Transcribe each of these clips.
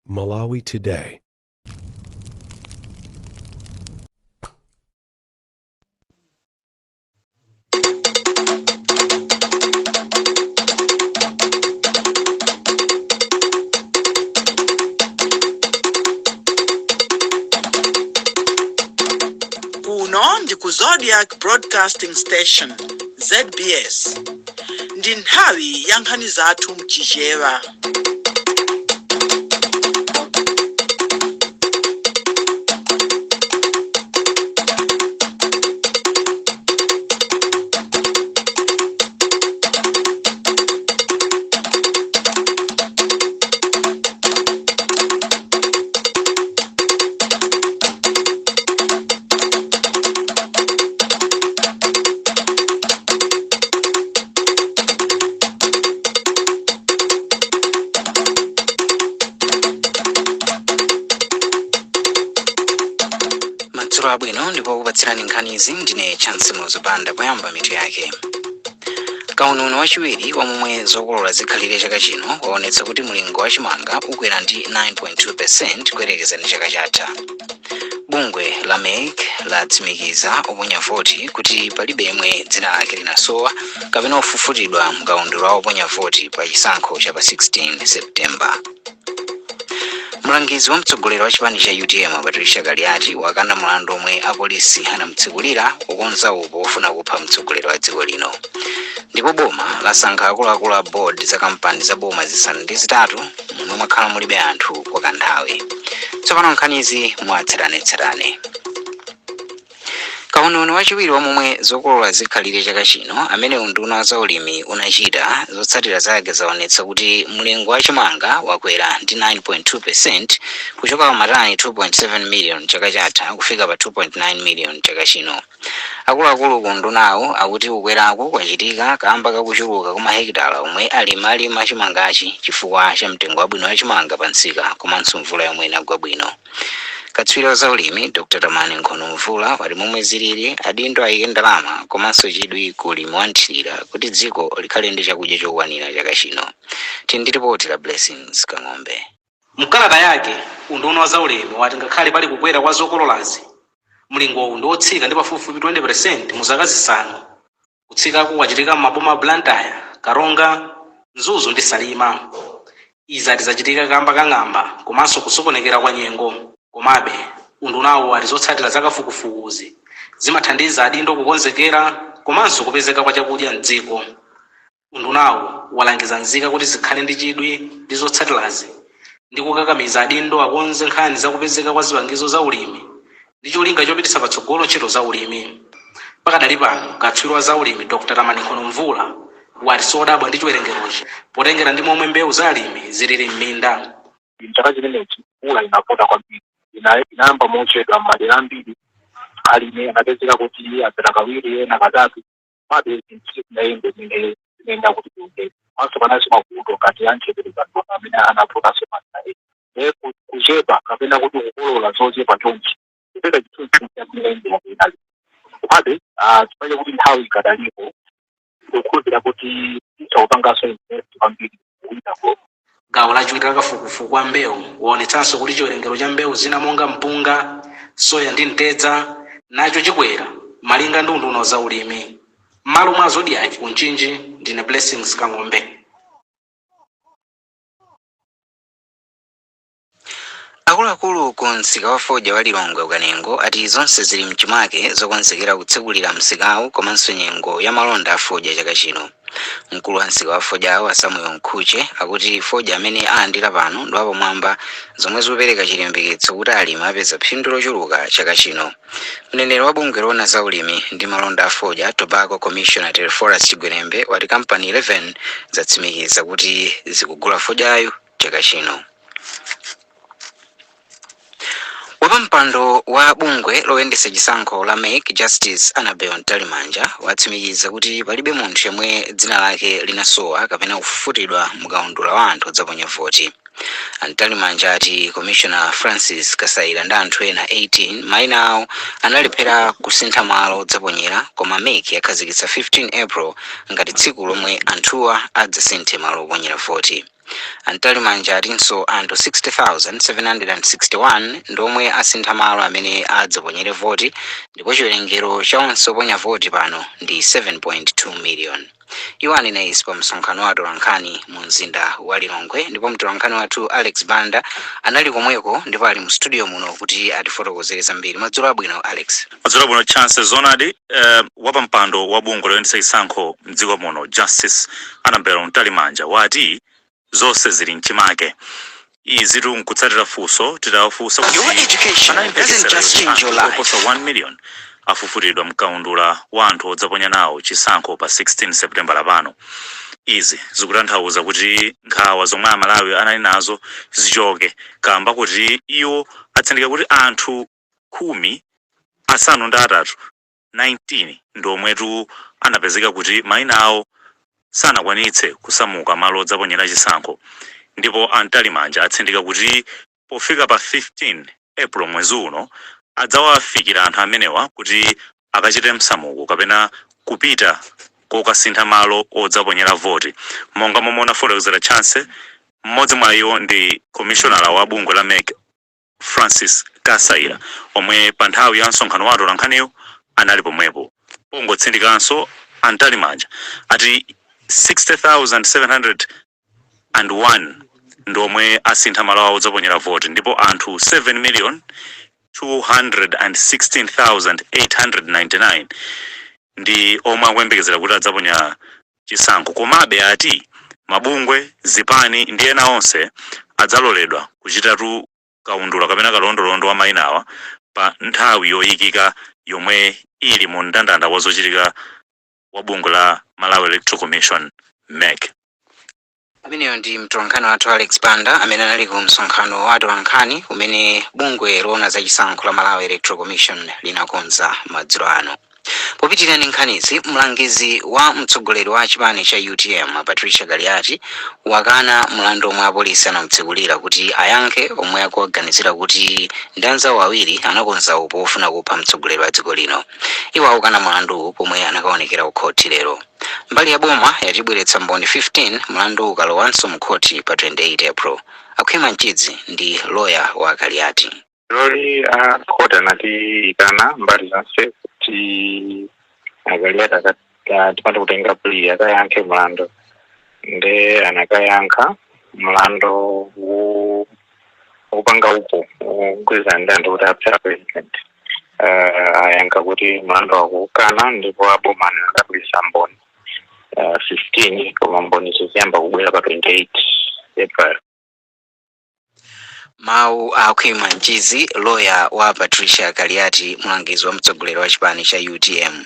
Malawi Today. Kuno ndi ku Zodiak Broadcasting Station, ZBS. Ndi nthawi ya nkhani zathu mchichewa. Madzulo abwino, ndipo kupatsirani nkhanizi ndine Chance Muzipanda. Poyamba, mitu yake. Kauniuni wachiwiri wa momwe zokolola zikhalire chaka chino waonetsa kuti mlingo wa chimanga ukwera ndi 9.2 kuyerekeza ndi chaka chatha. Bungwe la MEC latsimikiza oponya voti kuti palibe yemwe dzina lake linasowa kapena kufufutidwa mkaundula wa oponya voti pa chisankho cha pa 16 September. Mlangizi wa mtsogoleri wa chipani cha UTM, Patricia Kaliati, wakana mlandu omwe apolisi anamutsekulira wokonza upo wofuna kupha mtsogoleri wa dziko lino. Ndipo boma lasankha akuluakulu a board za kampani za boma zisanu ndi zitatu momwe mwakhala mulibe anthu kwa kanthawi. Tsopano nkhanizi mwatsatanetsatane. Kauniuni wachiwiri wa momwe zokolola zikhalire chaka chino amene unduna wa zaulimi unachita, zotsatira zake zaonetsa kuti mlingo wa chimanga wakwera ndi 9.2 kuchoka pa matani 2.7 million chaka chatha kufika pa 2.9 million chaka chino. Akuluakulu ku undunawo akuti kukweraku kwachitika kamba kakuchuluka kwa mahekitala omwe alimi alima chimangachi chifukwa cha mtengo wabwino wa chimanga pa msika komanso mvula yomwe inagwa bwino. Katswiri wa zaulimi, Dr Tamani Nkhono Mvula, wati momwe zilili, adindo ayike ndalama komanso chidwi ku ulimi wa nthirira kuti dziko likhale ndi chakudya chokwanira chaka chino. Tili ndi ripoti la Blessings Kang'ombe. Mkalata yake, unduna wa zaulimi wati ngakhale pali kukwera kwa zokololazi, mlingowu ndi wotsika ndi pafupifupi 20% mu zaka 5. Kutsikaku kwachitika m'maboma a Blantyre, Karonga, Mzuzu ndi Salima. Izi ati zachitika kamba ka ng'amba komanso kusokonekera kwa nyengo. Komabe, undunawu wati zotsatira za kafukufukuzi zimathandiza adindo kukonzekera komanso kupezeka kwa chakudya mdziko. Undunawu walangiza nzika kuti zikhale ndi chidwi ndi zotsatirazi ndi kukakamiza adindo akonze nkhani za kupezeka kwa zipangizo za ulimi ndi cholinga chopititsa patsogolo ntchito za ulimi. Pakadali pano, katswiri wa zaulimi, Dr Tamani Nkhono Mvula, wati sodabwa ndi chiwerengerochi potengera ndi momwe mbewu za alimi zilili m'minda. Chaka chimenechi mvula inavuta kwambiri, inayamba mochedwa m'madera ambiri. Alimi anapezeka kuti adzala kawiri, ena katatu, komabe zinthu sizinayende zimene zimayenera kuti ziyende. Komanso pananso mavuto ngati amtchekerezano amene anavutanso madera ena. Kuchepa kapena kuti kukolola zochepa chonchi kupeka chithunzi chamene inali. Komabe, chifukwa chakuti nthawi ikadalipo, tikukhulupirira kuti titha kupanganso invest kwambiri kuwinako. Gawo lachiwiri la kafukufuku wa mbewu waonetsanso kuti chiwerengero cha mbewu zina monga mpunga, soya ndi mtedza nacho chikwera, malinga ndi unduna wa zaulimi. M'malo mwa Zodiak ku Mchinji, ndine Blessings Kang'ombe. Akuluakulu ku msika wa fodya wa Lilongwe Ukanengo ati zonse zili mchimake zokonzekera kutsekulira msikawu komanso nyengo ya malonda a fodya chaka chino. Mkulu wa msika wa fodyawo, a Samuel Nkhuche, akuti fodya amene alandira pano ndi wapamwamba, zomwe zikupereka chilimbikitso kuti alimi apeza phindu lochuluka chaka chino. Mneneri wa bungwe loona za ulimi ndi malonda a fodya, Tobacco Commissioner Teleforus Chigwenembe, wati kampani 11 zatsimikiza kuti zikugula fodyayo chaka chino. Wapampando wa bungwe loyendetsa chisankho la MEC, Justice Annabel Mtalimanja, watsimikiza kuti palibe munthu yemwe dzina lake linasowa kapena kufufutidwa mukaundula wa anthu odzaponya voti. Mtalimanja ati Commissioner Francis Kasaila ndi anthu ena 18 mayina awo analephera kusintha malo odzaponyera, koma MEC yakhazikitsa 15 April ngati tsiku lomwe anthuwa adzasinthe malo oponyera voti. A Mtalimanja atinso anthu 60,761 ndomwe asintha malo amene adzaponyere voti, ndipo chiwerengero cha onse oponya voti pano ndi 7.2 million. Iwo anena izi pa msonkhano wa atolankhani mu mzinda wa Lilongwe, ndipo mtolankhani wathu Alex Banda anali komweko ndipo ali mu studio muno kuti atifotokozere zambiri. Madzulo abwino, Alex. Madzulo abwino, Chance. Zonadi, wapampando wa bungwe loyendetsa chisankho mdziko muno, Justice Annabel Mtalimanja, wati zonse zili mchimake. Izi tikutsatira funso titawafunsa kuti Your education doesn't just change your life. oposa 1 million afufutidwa mkaundula wa anthu odzaponya nawo chisankho pa 16 September lapano. Izi zikutanthauza kuti nkhawa zomwe Amalawi anali nazo zichoke, kamba kuti iwo atsindika kuti anthu 18, 19 ndi omwetu anapezeka kuti mayina awo sanakwanitse kusamuka malo odzaponyera chisankho. Ndipo a Mtalimanja atsindika kuti pofika pa 15 April mwezi uno adzawafikira anthu amenewa kuti akachite msamuko kapena kupita kokasintha malo odzaponyera voti. Monga momwe unafotokozera, Chance, mmodzi mwa iwo ndi komishonala wa bungwe la MEC, Francis Kasaila, omwe pa nthawi ya msonkhano wa atolankhaniyo anali pomwepo. Pongotsindikanso, a Mtalimanja ati 60,701 ndi omwe asintha malo awo odzaponyera voti, ndipo anthu 7 million 216,899 ndi omwe akuyembekezera kuti adzaponya chisankho. Komabe ati mabungwe, zipani ndi ena onse adzaloledwa kuchitatu kaundula kapena kalondolondo wa mayinawa pa nthawi yoyikika yomwe ili mu mndandanda wa zochitika wa bungwe la Malawi Electoral Commission, MEC. Ameneyo ndi mtolankhani wathu Alex Banda amene anali ku msonkhano wa atolankhani umene bungwe loona zachisankho la Malawi Electoral Commission linakonza madzulo ano. Popitirira ndi nkhanizi, mlangizi wa mtsogoleri wa chipani cha UTM, Patricia Kaliati, wakana mlandu omwe apolisi anamutsekulira kuti ayankhe omwe akuwaganizira kuti ndi anzawo awiri anakonza upo ofuna kupha mtsogoleri wa dziko lino. Iwo akukana mlanduwu pomwe anakaonekera ku khoti lero. Mbali ya boma yatibweretsa mboni 15 mlandu ukalowanso mu khoti pa 28 April. Akhwima Mchidzi ndi loya wa Kaliati. Loli a khoti anatiyitana mbali zonse kuti aKaliati tipande kutenga plea, akayankhe mlandu. Nde anakayankha mlandu wopanga upo wogwirizana ndi anthu kuti aphe president. Ayankha kuti mlandu wakukana, ndipo aboma anakabweretsa mboni 15, koma mboni ziziyamba kubwera pa 28 April. Mawu a Akhwima Mchizi, loya wa Patricia Kaliati, mlangizi wa mtsogoleri wa chipani cha UTM.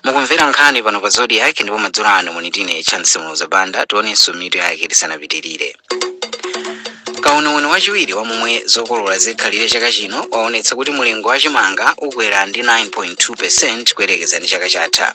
Mukumvera nkhani pano pa Zodiak, ndipo madzulo ano muli ndine Chance Muloza Banda. Tionenso mitu yake tisanapitirire. Kauniuni wachiwiri wa momwe zokolola zikhalire chaka chino waonetsa kuti mulingo wa chimanga ukwera ndi 9.2 kuyerekeza ndi chaka chatha.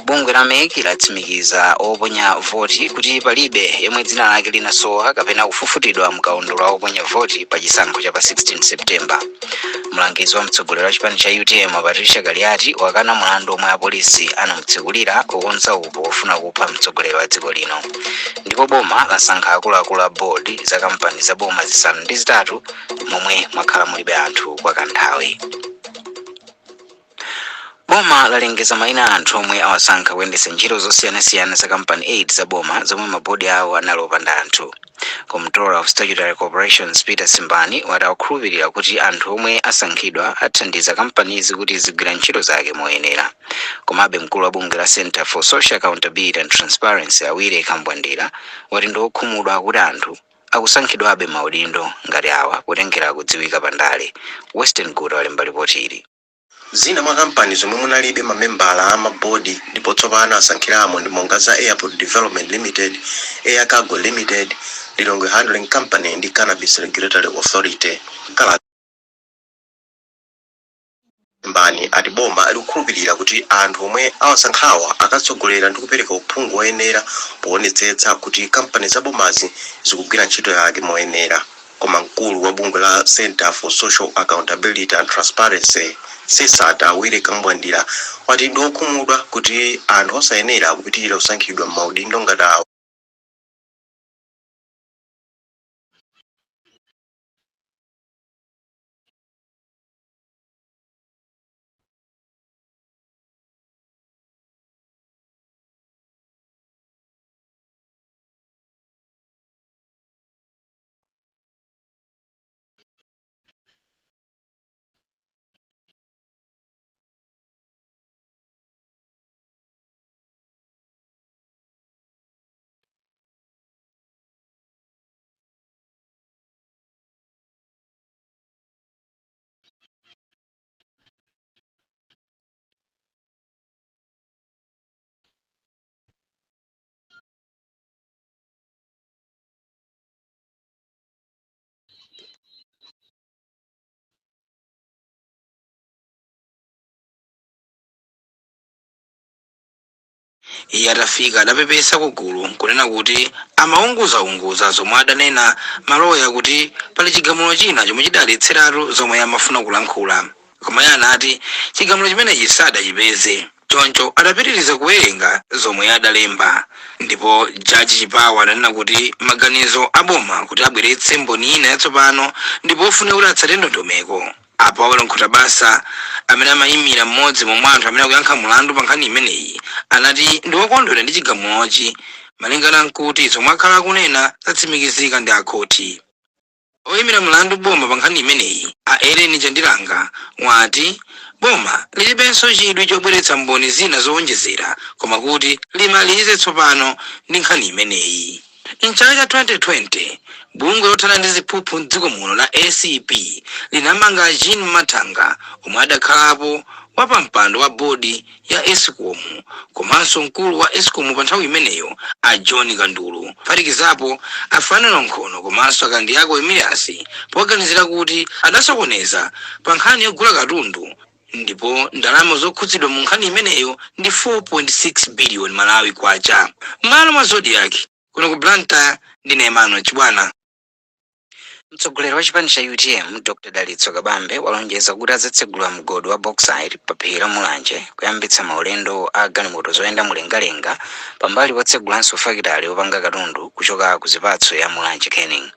Bungwe la MEC latsimikiza oponya voti kuti palibe yemwe dzina lake linasowa kapena kufufutidwa mkaundula oponya voti pa chisankho cha pa 16 September. Mlangizi wa mtsogoleri wa chipani cha UTM, Patricia Kaliati, wakana mlandu omwe apolisi anamutsekulira kukonza upo ofuna kupha mtsogoleri wa dziko lino. Ndipo boma lasankha akuluakulu a board za kampani za boma zisanu ndi zitatu momwe mwakhala mulibe anthu kwa kanthawi. Boma lalengeza mayina a anthu omwe awasankha kuyendetsa ntchito zosiyanasiyana za kampani 8 za boma zomwe mabodi awo anali opanda anthu. Comptroller of Statutory Corporations, Peter Simbani, wati akukhulupirira kuti anthu omwe asankhidwa athandiza kampanizi kuti zigwira ntchito zake moyenera. Komabe mkulu wa bungwe la Center for Social Accountability and Transparency, Awire Kambwandira, wati ndi okhumudwa kuti anthu akusankhidwabe maudindo ngati awa potengera kudziwika pandale. Western Good walemba ripoti ili. Zina mwa kampani zomwe munalibe mamembala a mabodi ndipo tsopano asankhiramo ndi monga za Airport Development Limited, Air Cargo Limited, Lilongwe Handling Company ndi Cannabis Regulatory Authority. Kala Simbani ati boma likukhulupirira kuti anthu omwe awasankhawa akatsogolera ndi kupereka uphungu woyenera poonetsetsa kuti kampani za bomazi zikugwira ntchito yake moyenera. Koma mkulu wa bungwe la Center for Social Accountability and Transparency, CSAT, Awire Kambwandira, wati ndi okhumudwa kuti anthu osayenera akupitirira kusankhidwa m'maudindo ngati awo. Iye atafika adapepesa ku gulu nkunena kuti amaunguzaunguza zomwe adanena maloya kuti pali chigamulo china chomwe chidaletseratu zomwe amafuna kulankhula. Koma iye anati chigamulo chimenechi sadachipeze, choncho adapitiriza kuwerenga zomwe adalemba. Ndipo Jaji Chipawa adanena kuti maganizo aboma kuti abweretse mboni ina yatsopano ndipo ofunika kuti atsate ndondomeko. A Paul Nkhutabasa, amene amayimira mmodzi momwe anthu amene akuyankha mulandu pa nkhani imeneyi, anati ndi wokondwera ndi chigamulochi malingana nkuti zomwe akhala akunena zatsimikizika ndi akhoti. Oyimira mlandu boma pa nkhani imeneyi, a Ellen Chandilanga, wati boma lilibenso chidwi chobweretsa mboni zina zowonjezera koma kuti limalize tsopano ndi nkhani imeneyi. Mchaka cha 2020, bungwe lothana ndi ziphuphu mdziko muno la ACB linamanga Jean Mathanga, omwe adakhalapo wapampando wa bodi ya Escom, komanso mkulu wa Escom pa nthawi imeneyo a John Kandulu, kuphatikizapo a Fanuel Nkhono komanso a Kandiyako Emilias, poganizira kuti adasokoneza pa nkhani yogula katundu, ndipo ndalama zokhudzidwa mu nkhani imeneyo ndi 4.6 billion Malawi kwacha. M'malo mwa Zodiak, kuno ku Blantyre, ndine Emmanuel Chibwana. Mtsogoleri wa chipani cha UTM, Dr Dalitso Kabambe, walonjeza kuti adzatsegula mgodi wa bauxite pa phiri la Mulanje, kuyambitsa maulendo a galimoto zoyenda mlengalenga, pambali potsegulanso fakitale yopanga katundu kuchoka ku zipatso ya Mulanje Canning.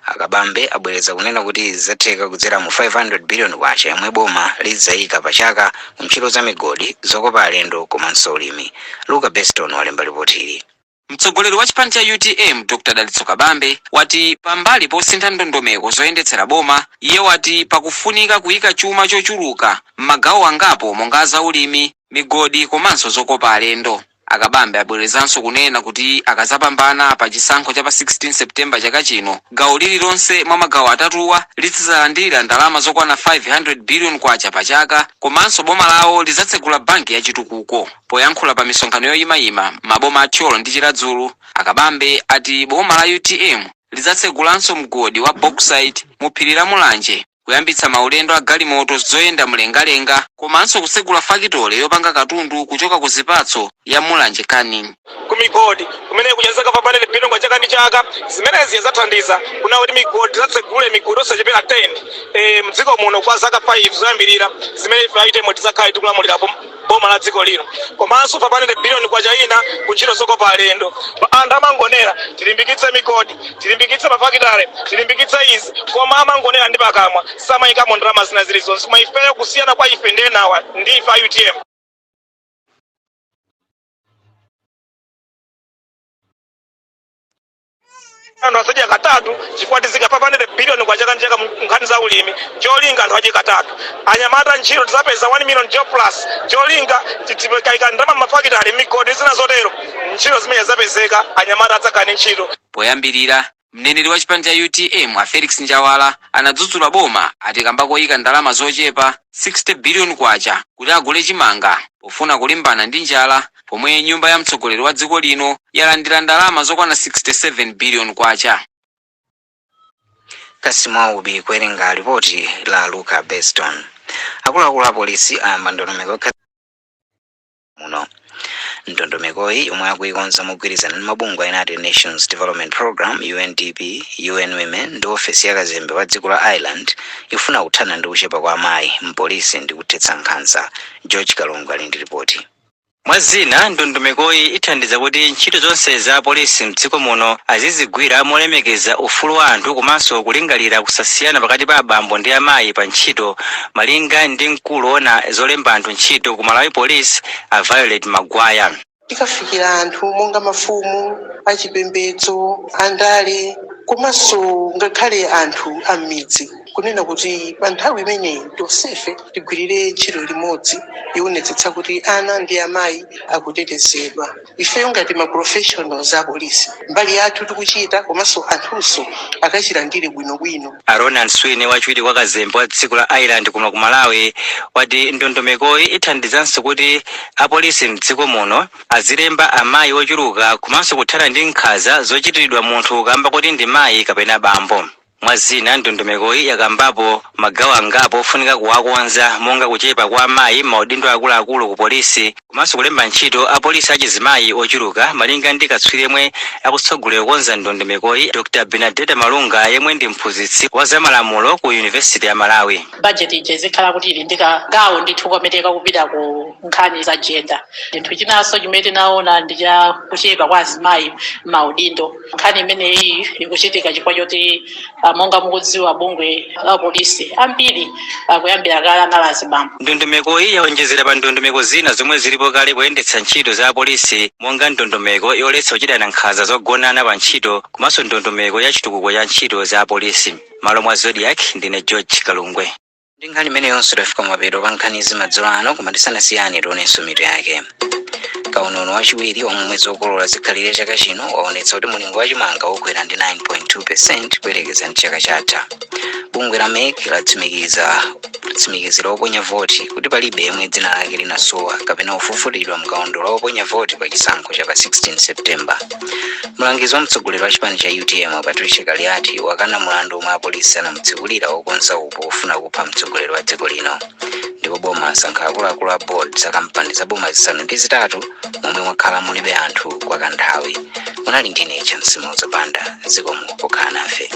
Akabambe abwereza kunena kuti zatheka kudzera mu 500 billion kwacha yomwe boma lidzayika pa chaka mu ntchito za migodi, zokopa alendo komanso ulimi. Luka Beston walemba ripoti ili. Mtsogoleri wa chipani cha UTM, Dr Dalitso Kabambe, wati pambali posintha ndondomeko zoyendetsera boma, iye wati pakufunika kuyika chuma chochuluka m'magawo angapo monga zaulimi, migodi komanso zokopa alendo. Akabambe abwerezanso kunena kuti akazapambana pa chisankho cha pa 16 Septemba chaka chino, gawo lililonse mwa magawo atatuwa lizidzalandira ndalama zokwana 500 billion kwacha pa chaka, komanso boma lawo lidzatsegula banki yachitukuko. Poyankhula pa misonkhano yoyimayima maboma a Thyolo ndi Chiradzulu, Akabambe ati boma la UTM lidzatsegulanso mgodi wa bauxite mu phiri la Mulanje, kuyambitsa maulendo a galimoto zoyenda mlengalenga, komanso kutsegula fakitole yopanga katundu kuchoka ku zipatso ya Mulanje Canning. Ku migodi kumene kuchezeka 500 billion kwa chaka ndi chaka, zimenezi zathandiza kuna kuti migodi zatsegule migodi osachepera 10 mdziko muno kwa zaka 5 zoyambirira zimene ife a UTM tidzakhale tikulamulirapo boma la dziko lino, komanso 500 billion kwacha ina ku ntchito zokopa alendo. Anthu amangonera tilimbikitse migodi, tilimbikitse mafakitale, tilimbikitse izi, koma amangonera ndi pakamwa, samayikamo ndalama zina zilizonse. Koma ifeyo, kusiyana kwa ife ndi enawa, ndi ife a UTM. Anthu azadya katatu chifukwa tizika 500 billion kwa chaka ndi chaka mu nkhani za ulimi, cholinga anthu adye katatu. Anyamata ntchito tizapeza 1 million job plus, cholinga tikaika ndalama mumafakitale, migodi, zina zotero, ntchito zimene zapezeka, anyamata adzakhala ndi ntchito. Poyambirira, mneneri wa chipani cha UTM, a Felix Njawala, anadzudzula boma ati kamba koyika ndalama zochepa 60 billion kwacha kuti agule chimanga pofuna kulimbana ndi njala, pomwe nyumba ya mtsogoleri wa dziko lino yalandira ndalama zokwana 67 billion kwacha. Kasimaubi kuwerenga ripoti la Luka Beston. Akuluakulu a polisi ayamba ndondomeko muno. Ndondomekoyi, yomwe akuikonza mogwirizana ndi mabungwe a United Nations Development Program, UNDP, UN Women ndi ofesi ya kazembe wa dziko la Ireland, ifuna kuthana ndi kuchepa kwa amayi mpolisi ndi kuthetsa nkhanza. George Kalungu ali ndi ripoti. Mwa zina, ndondomekoyi ithandiza kuti ntchito zonse za polisi mdziko muno azizigwira molemekeza ufulu wa anthu komanso kulingalira kusasiyana pakati pa abambo ndi amayi pa ntchito, malinga ndi mkulu woona zolemba anthu ntchito ku Malawi Police, a Violet Magwaya. Tikafikira anthu monga mafumu achipembedzo, andale, komanso ngakhale anthu a m'midzi, kunena kuti pa nthawi imeneyi tonsefe tigwirire ntchito limodzi yoonetsetsa kuti ana ndi amayi akutetezedwa. Ifeyo ngati ma professionals a polisi, mbali yathu tikuchita, komanso anthunso akachilandire bwinobwino. Ronan Sweeney, wachiwiri kwa kazembe wa dziko la Ireland kuno ku Malawi, wati ndondomekoyi ithandizanso kuti apolisi mdziko muno azilemba amayi ochuluka komanso kuthana ndi nkhanza zochitiridwa munthu kamba kuti ndi mayi kapena bambo. Mwa zina, ndondomekoyi yakambapo magawo angapo ofunika kuwakonza, monga kuchepa kwa amayi maudindo akuluakulu ku polisi komanso kulemba ntchito apolisi achizimayi ochuluka. Malinga ndi katswiri yemwe akutsogolera kukonza ndondomekoyi, Dr Benadeta Malunga, yemwe ndi mphunzitsi wa zamalamulo ku University ya Malawi. Budget ija izikhala kuti ili ndi kagawo ndithu kamene kakupita ku nkhani za gender. Chinthu chinanso chimene tinaona ndi cha kuchepa kwa azimayi maudindo. Nkhani imeneyi ikuchitika chifukwa choti monga mukudziwa, bungwe la polisi ambiri kuyambira kale anali azibambo. Ndondomekoyi yaonjezera pa ndondomeko zina zomwe zilipo kale kuyendetsa ntchito za apolisi, monga ndondomeko yoletsa kuchitana nkhanza zogonana pa ntchito komanso ndondomeko ya chitukuko cha ntchito za apolisi. Malo mwa Zodiak, ndine George Kalungwe. Ndi nkhani imeneyonso tafika mapeto pa nkhanizi madzulo ano, koma tisanasiyane tionenso mitu yake. Kauniuni wachiwiri omwe zokolola zikhalire chaka chino waonetsa kuti mulingo wa chimanga ukwera ndi 9.2 kuyerekeza ndi chaka chatha. Bungwe la MEC latsimikizira oponya voti kuti palibe yemwe dzina lake linasowa kapena kufufutidwa mkaundula oponya voti pa chisankho cha pa 16 September. Mlangizi wa mtsogoleri wa chipani cha UTM, Patricia Kaliati, wakana mulandu omwe apolisi anamutsekulira wokonza upo ofuna kupha mtsogoleri wa dziko lino. Ndipo boma lasankha akuluakulu a board za kampani za boma zisanu ndi zitatu momwe mwakhala mulibe anthu kwa kanthawi. Munali ndine Chansimoza Banda. Zikomo pokhala nafe.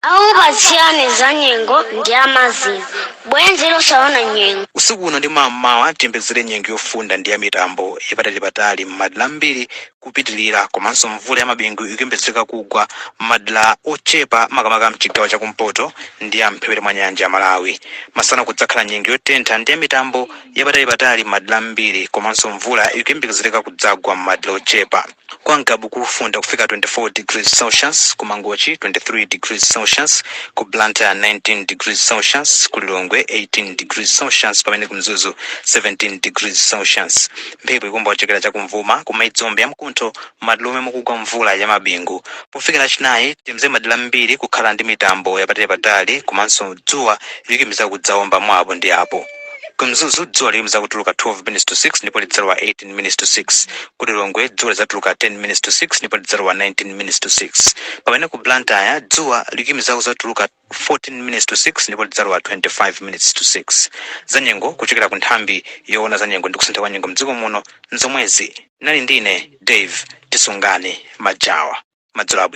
Akupatsirani za nyengo ndi amazina bwenzi losaona nyengo. Usiku uno ndi mammawa tiyembekezere nyengo yofunda ndi ya mitambo yapatalipatali m'madera ambiri kupitilira, komanso mvula ya mabingu ikuyembekezeka kugwa m'madera ochepa, makamaka mchigawo chakumpoto ndi ya mphepete mwa nyanja ya Malawi. Masana kudzakhala nyengo yotentha ndi ya mitambo yapatalipatali m'madera ambiri, komanso mvula ikuyembekezereka kudzagwa m'madera ochepa. Kwa Ngabu kufunda kufika 24 degrees Celsius, ku Mangochi 23 degrees Celsius, ku Blantyre 19 degrees Celsius, ku Lilongwe 18 degrees Celsius, pamene ku Mzuzu 17 degrees Celsius. Mphepo ikumba kuchokera chakumvuma, koma idzombe yamkuntho m'madera omwe mukugwa mvula ya mabingu. Pofika Lachinayi tiyembekezere madera ambiri kukhala ndi mitambo yapatalipatali, komanso dzuwa likuyembekeza kudzawomba mwapo ndi apo. Ku Mzuzu dzuwa likuyembekeza kutuluka 12 minutes to 6 ndipo lidzalowa 18 minutes to 6. Ku Lilongwe dzuwa lidzatuluka 10 minutes to 6 ndipo lidzalowa 19 minutes to 6, pamene ku Blantyre dzuwa likuyembekeza kudzatuluka 14 minutes to 6 ndipo lidzalowa 25 minutes to 6. Zanyengo kuchokera ku nthambi yoona zanyengo ndi kusintha kwa nyengo mdziko muno nzomwezi. Nali ndine Dave Tisungane Majawa. Madzulo abwino.